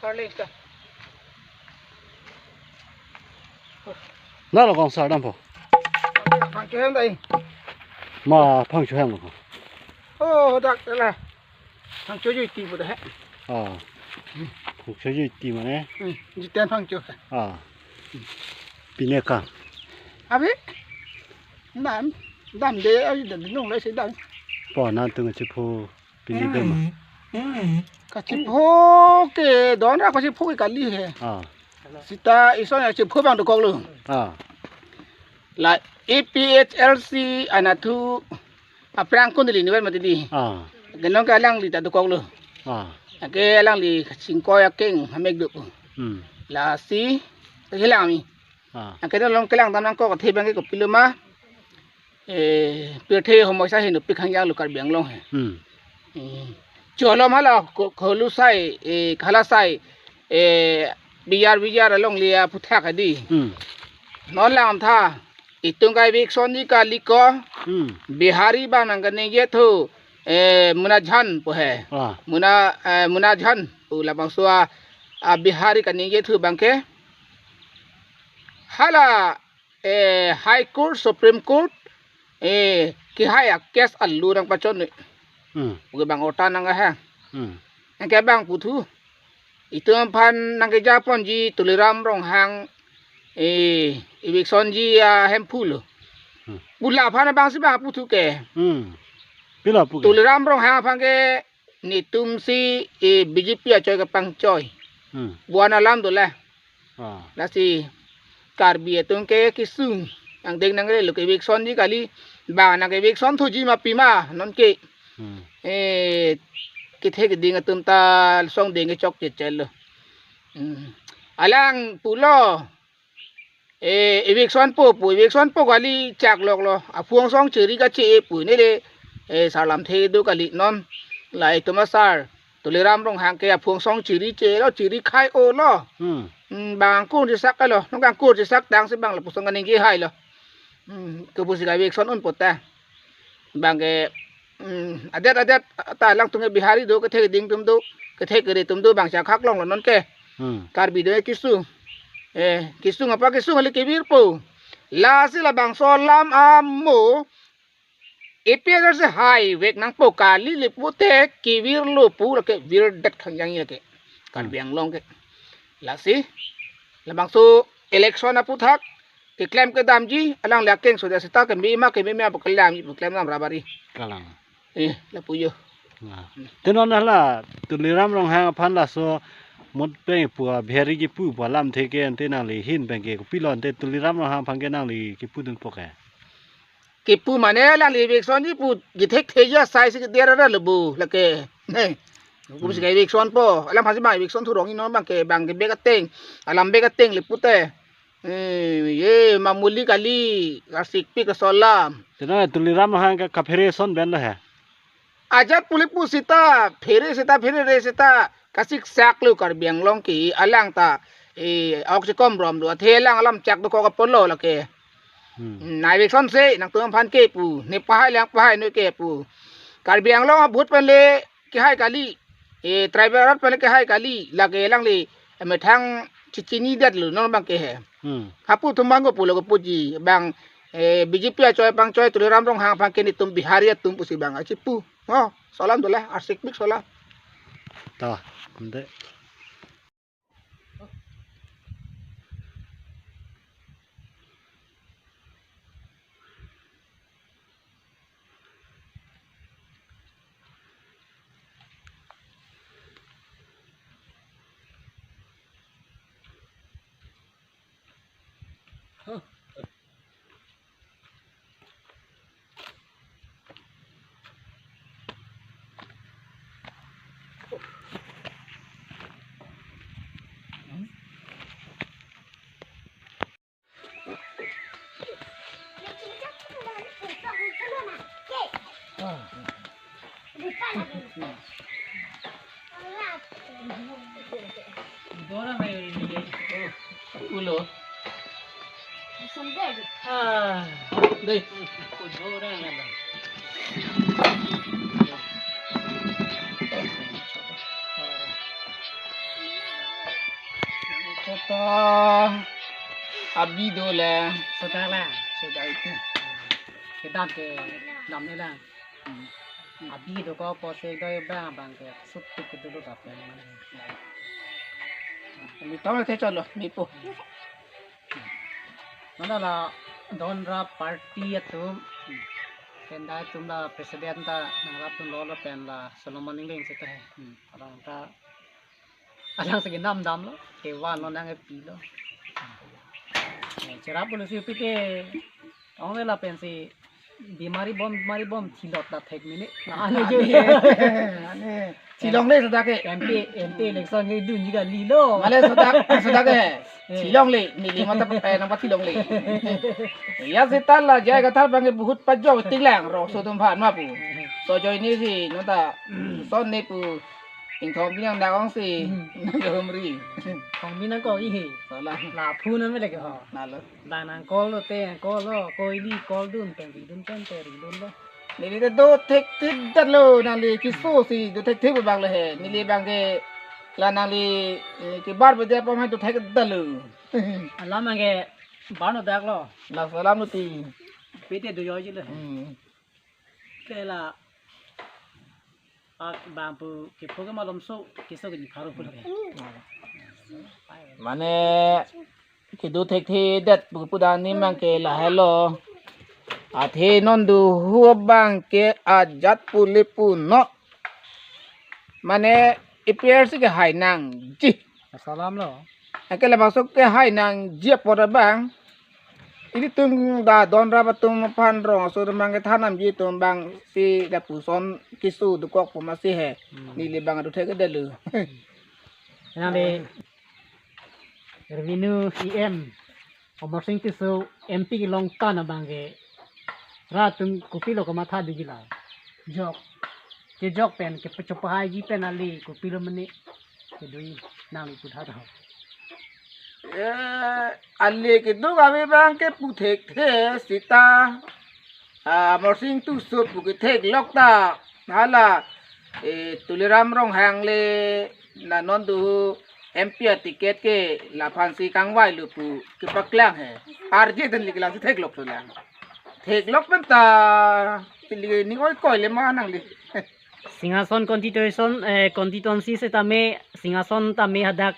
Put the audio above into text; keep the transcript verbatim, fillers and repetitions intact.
Charlie ka. Na lo kong sar dampo. Phangcho hem dai. Ma phangcho hem lo kong. Oh, dak la. Phangcho jui ti bu da he. Ah. Phangcho jui ti mane. Hmm, jiten phangcho. Ah. Pine ka. Abi. Nan. Dam de, abi dam nung lai si dam. Po nan tung chiphu. Pini dam. Kachipho ke don ra kachipho ke kali he. Ah. Sita ison ya chipho bang dokok lo. Ah. La A P H L C anatthu aphrang kundili niwan mati di. Ah. Genong ke alangli ta dokok lo. Ah. Ake alangli singkoi akeng hamek do. Hmm. Lasi kelang mi. Ah. Ake along kelang damnang kok athe bang ke kopilo ma. Eh, pirthe homoisa heno pikhang yang lo Karbi Anglong he. Hmm. Eh, cholom hala ko-, kolu sai, eh, khala sai, eh, bijar bijar along liya puthak adi. Hmm. Non lang tha, itum kai Bikson ji kali ko, Hmm. Bihari bang nang kaningje thu, eh, Munajhan po he. Ah. Muna, eh, Munajhan, u labangso a, a Bihari kaningje thu bang ke. Hala eh, High Court, Supreme Court, eh, kehai a case alu nang pachon ni. Hmm. Oke bang ota nang ha. Hmm. Nang ke bang puthu. Itum aphan nang keja ponji Tuliram Ronghang, eh, Bikson ji a Hemphu lo. Hmm. Pu la aphan bang si bang puthu ke. Hmm. Pila pu ke? Tuliram Ronghang aphan ke netum si, eh, B J P achoi kepangchoi. Hmm. Buan alam dola. Ah. Lasi Karbi atum ke kesung. Angdeng nang relo ke Bikson ji kali. Bang nang ke Bikson thuji ma pima non ke. Hmm. Eh, kethe keding atum ta song deng kechok chechel lo. Hmm. Alang pulo. Eh, Bikson po pu, Bikson po kali chak lok lo. Aphu angsong chiri kache pu nele, eh, sarlam the do kali non. La itum asar. Tuliram Ronghang ke aphu angsong chiri che lo, chiri khai o lo. Hmm. Hmm, bang angkur chesak lo. Nong angkur chesak tang si bang lapuson kaningje hai lo. Hmm, kepu si ka Bikson un pota. Bang ke, hmm, adet adet ta lang tung ke Bihari do, kethe keding atum do, kethe kere atum do, bang chak hak long lo non ke. Hmm. Karbi do kesu. Eh, kesung apa kesung ali kevir po. Lasi labangso alam amo, A P H L C hai vek nangpo kali le pute kevir lo pu lake virdet khang yang lake. Karbi Anglong ke. Lasi labangso election aputhak keklem kedamji alangli akeng so dia seta keme ma keme ma pu kelamji pu klem nam rabari. Kalang. Eh, lapu jo. Nah. Te non hala Tuliram Ronghang aphan laso mot pen pu a Bihari kipu pu alamthe ke ante nangli ahin pen ke kopilo ante Tuliram Ronghang aphan ke nangli kipudun po ke. Kipu mane alangli Bikson ji pu githek theja sai si dia ra lo bu lake. Ne. Kum si Hmm. kai Bikson po. Alam hasi bang Bikson thurong inon bang ke bang ke bek ateng. Alam bek ateng le pute. Eh, ye mamuli kali, kasik pi kasolam. Te non Tuliram Ronghang ke kaphere ason pen lo he. Ajat puli pu seta, phere seta, phere re seta, kasik sak lo Karbi Anglong ke, alang ta, eh, ok si kom rom do, athe alang alam chak dokok apotlo lake. Hmm. Hmm, nai Bikson si, nangtum aphan ke pu, ne pahai lang pahai noi ke pu. Karbi Anglong abhut pen le, kehai kali, eh, tribal arat pen le kehai kali, lake alangli, eh, methang chichini det lo, non bang ke he. Hmm. Hapu atum bang kopulo kopuji, bang, eh, B J P achoi pangchoi Tuliram Ronghang aphan ke netum Bihari atum pusi bang achipu. Oh, solam dola, arsik bik solam. Ta, ante. Ulo. Ah, dei. Ah, abi do le. Sudah lah, sudah itu. Kedam kedam ni lah. Abi do ko posi do bang bang ke sutik ke dulu tapi. Abi tahu saya colo, nipu. Mana la Donra party atum. Pen da atum la president ta nangrap atum lo lo pen la Solomon Engleng seta he. Alang ta alang segi nam damlo. Kevan lo nang epi lo. Eh, cherap bulu si pite. Ong le la pensi bimari bom bimari bom thilot la thek mini. Na ane je. Ane. Thilong le sudah ke. M P, M P election ke dun juga lilo. Male sudah sudah ke. Eh. Thilong le, neli mata eh nampak thilong le. Ya seta la jai kathar bang ke buhut pajok tinglang ro so tum phan ma pu. So join ni si nonta son ni pu. Ingthong binang dak ong si. Hmm. Nang ke humri. Thong binang ko ihe. Salah. La phu na me leke ho. Nalo. Bang nang call lo te, call lo, ko ili call dun, peng ri dun, peng te ri dun lo. Neli te do thekthedet lo, nangli kiso si do thekthek bang le he. Neli bang ke la nangli eh, ke bar bede pam hai do thekthedet lo. Alam bang ke bar no dak lo. La salam lo ti. Pete do yo ji le. Hmm. Ke la ah, bang pu ke pu ke malom so, ke so ke ni pharo pu lo ke. Mane kedo thekthedet pu pu dan ni mang ke lahelo. Athe non do hu bang ke ajat pu le pu no. Mane A P R C ke hai nangji. Salam lo. Ake labangso ke hai nangji apot abang. Ilitum da Donra atum aphan rong aso mang ke thanam ji atum bang si lapuson kiso dokok pu masi he. Hmm. Neli bang do thekthedet lo. Nang de Revenue E M Amarsing Tisso M P kelong tan abang ke rat atum kopilo kamatha digi la. Jok. Kejok pen kepachopahaiji pen ale kopilo mene kedui nangli putha tha. Eh, ale kedo kami bang ke pu thekthe seta. Ah, Amarsing Tisso pu ketheklok ta. Hala eh, Tuliram Ronghang le na non do M P a ticket ke laphan si kangvai lo pu kepaklang he. Arje den le kelang si theklok so lang. Theklok pen ta pili ning oi koi le ma nangli. Singhason constitution, eh, constituency setame, Singhason tame hadak